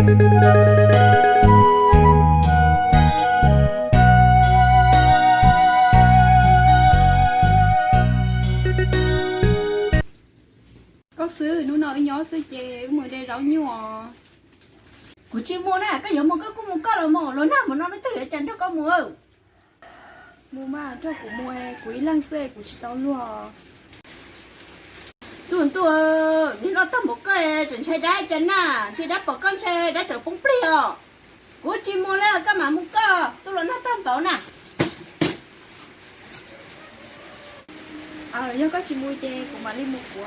Koj xwb, hnub no wb nyob xwb ces wb mus de zaub nyuj os. Kuv tsis mus na, koj yuav mus koj kuj mus koj los mas, luag nag mus no leej twg yuav cas nrog koj mus. Mus mas, nrog kuv mus, kuv ib leeg xwb kuv tsis tau luag. Ntuj ntuj, nim no tag npaum koj tseem ntshai dab cas na, ntshai dab pom koj ntshai dab tseem poob plig os. Kuv tsis mus li, koj mam mus koj, tuaj los nag tag npaum na. Yog koj tsis mus ces kuv mam li mus kuv.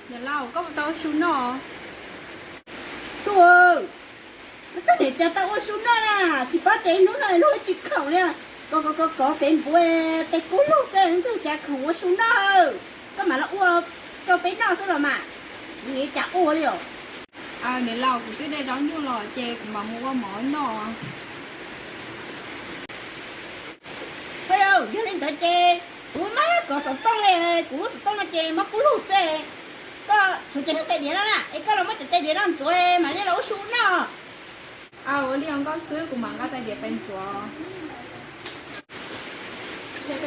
Niam laus, koj puas tau ua su noj? Tub, koj niam cas tau ua su noj na, tsis paub tias ib hnub no luag tsis khoom li. Kov kov kov kov fev npuav tes kub lug xwb, tus cas khoom ua su noj, koj mam los ua rau peb noj xwb los mas, nws cas ua li os. Niam laus, kuv twb de zaub nyuj los ces kuv mam mus ua mov noj. Yog li ntawd ces kuv mab kov xov tooj li, kuv lub xov tooj no ces mob kub lug xwb. Koj tshuav cov niag tais diav no na, es koj los muab cov tais diav no ntxuav mam li los ua su noj. Ua li nkauj xwb, kuv mam nqa tais diav pais ntxuav. Nkauj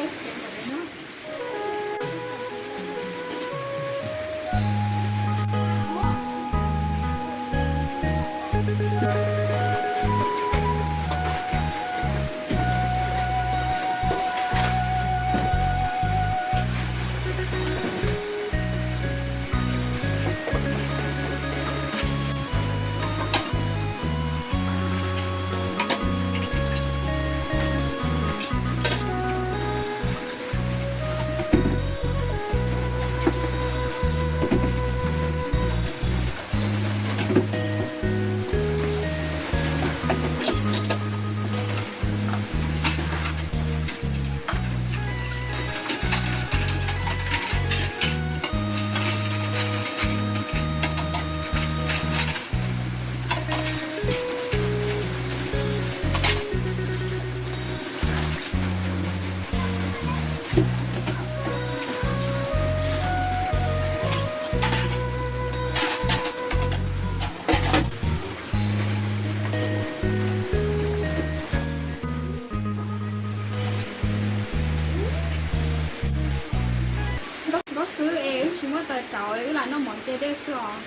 xwb es wb tsis muaj taws rauv, wb lam noj mov ntse dej xwb os.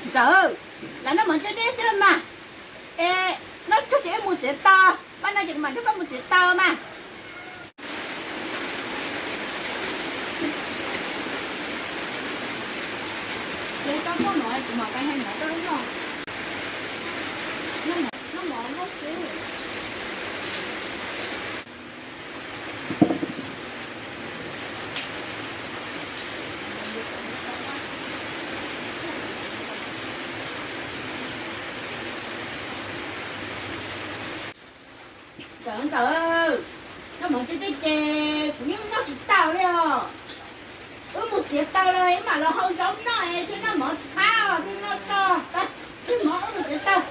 Ntxawm, lam noj mov ntse dej xwb mas. Es noj tshuaj ces wb mus txiav taws, paj no ces kuv mam nrog koj mus txiav taws mas. Ces koj noj no kuv mam pais hais mov rau wb noj. Noj mov, noj mov noj xwb. Ntxawm, ntxawm, noj mov tseg tseg ces kuv yeej noj tsis tau li os. Wb mus txiav taws los wb mam los hau zaub noj es thiaj noj mov tshab os, thiaj noj tso. Pab, tseg mov wb mus txiav taws.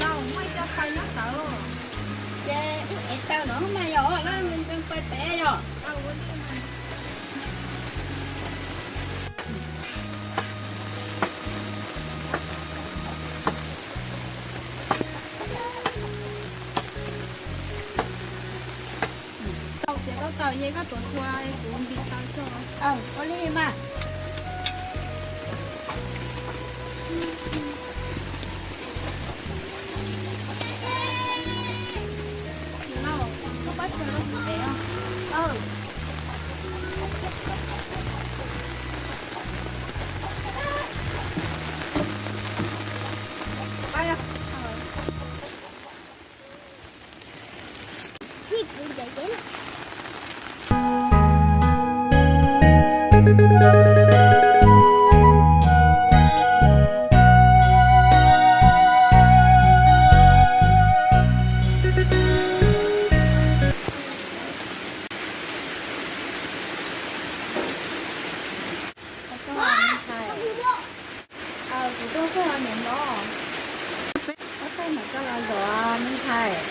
Lauj, muaj ib co taws nyob tod. Ces wb ev taws no mas yog laj nqee pais pem yog. Tau txiav tau taws ces koj tuav txhua kuv ntim taws tso. Ua li mas. Lauj, koj pab txhua rau kuv ev os. Kuv tuaj koj niam hlob, peb ob tug mam coj los zov me ntxhais.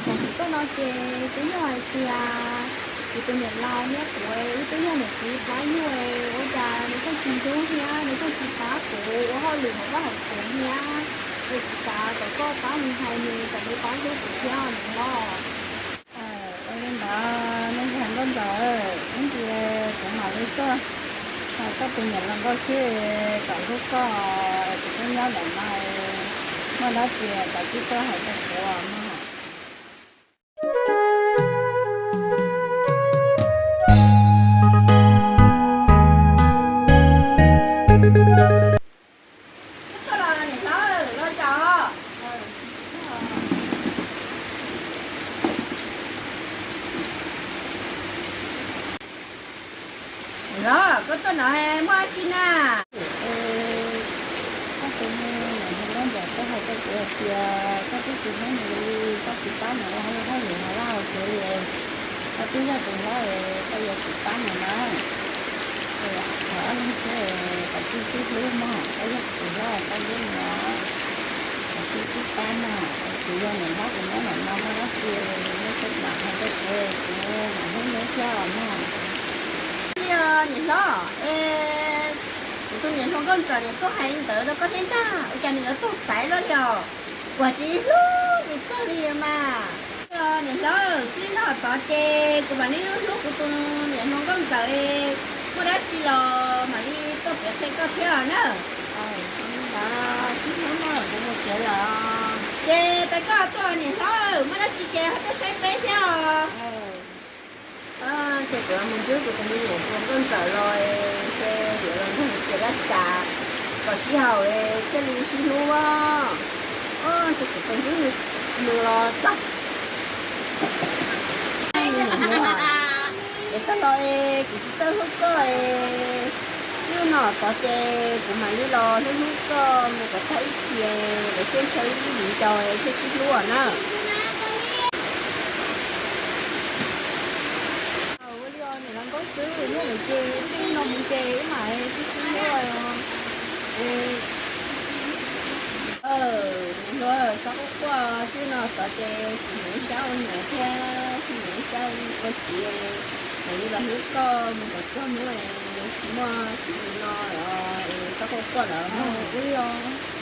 Kuv tuaj no ces twb yog hais tias kuv tus niam laus niab kuv, wb twb yog niam txiv plab yug, ua cas nws thiaj tsis ntxub thiab nws thiaj tsis pab kuv ua hauj lwm hauv vaj hauv tsev thiab. Kuv xav kom koj pab mus hais nws kom nws pab hlub kuv thiab niam hlob. Ua li ntawd nej hais nkauj ntxawm, ib ntsis kuv mam li tuaj. Koj tus niam hluas nkauj xwb kom hlub koj, kuv twb nyob ntawm no, muaj dab tsi kom tsij tuaj hais rau kuv mog. Koj los niam hlob, los zaum. Niam hlob, koj tuaj no muaj dab tsi na? Koj tus niam hluas nkauj ntxawm tuaj hais rau kuv hais tias koj twb tsis hlub nws li, koj tsis pab nws ua hauj lwm hauv vaj hauv tsev li. Koj twb yog tus hlob, koj yuav tsum pab nws na. Thov ob leeg sib, kom tsij sib hlub mog, koj yog tus hlob koj hlub nws os. Kom tsij sib pab mog, kuv yog niam hlob kuv nyob ntawm no muaj dab tsi nej sawv daws hais rau kuv, kuv mam hlub neb thiab mog. Niam hlob, es kuv tus niam hluas nkauj ntxawm nws tuaj hais li ntawd rau koj thiab ntag, ua cas nws yuav tuag xaiv luaj li os? Kuv tsis hlub nws kawg li mas. Niam hlob, txij no tod ces kuv mam li hlub kuv tus niam hluas nkauj ntxawm, muaj dab tsi los mam li tuaj piav qhia koj thiab na. Ntawd sib hlub na, kuv mus tsev lawm. Ces peb koj tuaj niam hlob, muaj dab tsi ces ho tuaj saib peb thiab os. Ces kuv mus ntsib kuv tus me niam hluas nkauj ntxawm los, ces yuav los nrog nws piav dab tsi kom sib haum thiaj li sib hlub. Ces kuv mus ntsib nws los txog. Niam hluas, es koj los es kuv tsis txawj hlub koj es, txij no tod ces kuv mam li los hlub hlub koj mus kom tag ib txhis, lawv thiaj ntshaw ib lub hlis ncaus thiaj sib hlub na. Ua li os niam hluas nkauj xwb, yog lawm ces txij no mus ces wb mam sib sib hlub os. Niam hluas, txhob quaj quaj, txij no tod ces tsis nyiam wb sab ua niam thiab tsis nyiam wb sab ua Txiv, kuv los hlub koj mus kom txog hnub tsis muaj txiv no los koj kuj pom lawm mog. Ua li os.